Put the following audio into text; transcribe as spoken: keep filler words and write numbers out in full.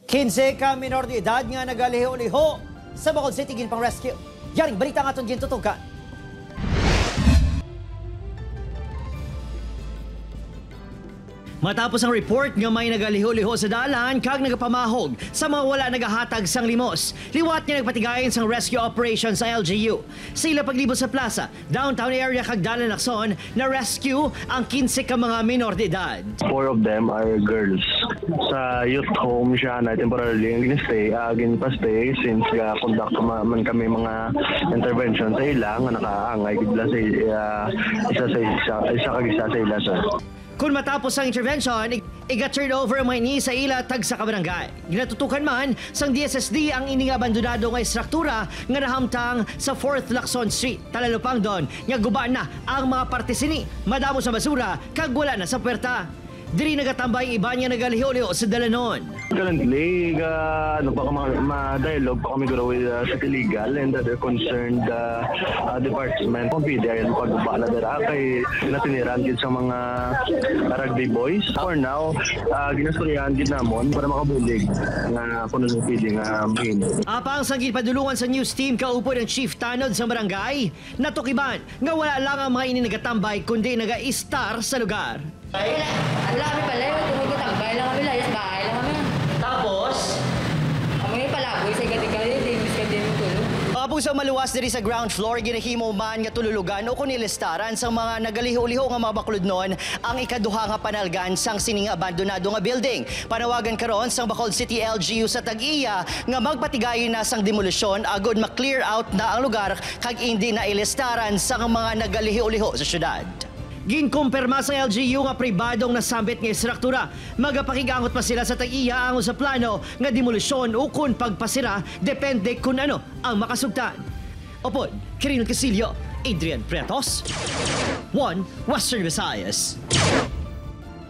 Kinse ka minor de edad nga nagaliho-liho sa Bacolod City ginpang-rescue. Yaring balita ang aton gintutukan. Matapos ang report nga may nagaliho-liho sa dalan kag nagapamahog sa mga wala nagahatag sang limos, liwat nga nagpatigayon sang rescue operation sa L G U. Sa ila paglibot sa plaza, downtown area kag dalan Lacson, na-rescue ang kinse ka mga minor de edad. Four of them are girls. Sa youth home siya na temporarily ang ginstay, ah, ginpastay since ga-conduct ma- man kami mga intervention sa ila nga nakaangay gid lang sa, ah, isa sa isa, isa kag isa sa ila, sir. Kung matapos ang intervention, ig- iga-turn over man ini sa ila tagsa ka barangay. Ginatutukan man sang D S S D ang ini nga abandonado nga estruktura nga nahamtang sa Fourth Lacson Street, Talalupangdon, nga guba na ang mga parte sini, madamo sa basura kag wala na sa puwerta. Diri nagatambay ang iban nga nagaliho-liho sa dalanon. Currently, ga, ano pa, ma, ma-dialogue pa kami guro with, uh, City Legal and other concerned, uh, uh, department. Kung pwede, ayun, pagbahala dira kay natiniran gid sa mga rugby boys. For now, uh, ginastoryahan gid namon para makabulig nga kung ano pwede nga mahimo. Apang sa ginpadulungan sa news team, kaupod ang chief tanod sa barangay, natukiban nga wala lang ang mga ini nagatambay kundi nagaistar sa lugar. Wala, wala kami palayo, kung magkatambay lang kami, layas bahay lang kami. Tapos, Kami palaboy sa gabi kayo, di imbis ka din tulog. Apang sa maluwas diri sa ground floor, ginahimo man nga tululugan o kung ilistaran sa mga nagaliho-liho nga mga bakludnon ang ikaduha nga panalgan sang sining abandonado nga building. Panawagan karon sang Bacolod City L G U sa tag-iya nga magpatigayon na sang demolisyon agod ma-clear out na ang lugar kag indi na ilistaran sang mga nagaliho-liho sa syudad. Ginkumpirma sang L G U nga pribadong nasambit nga estruktura. Magapakig-angot pa sila sa tag-iya angot sa plano nga demolisyon ukon pagpasira, depende kun ano ang makasugtan. Upod Kirino Casillo, Adrian Pretos, One Western Visayas.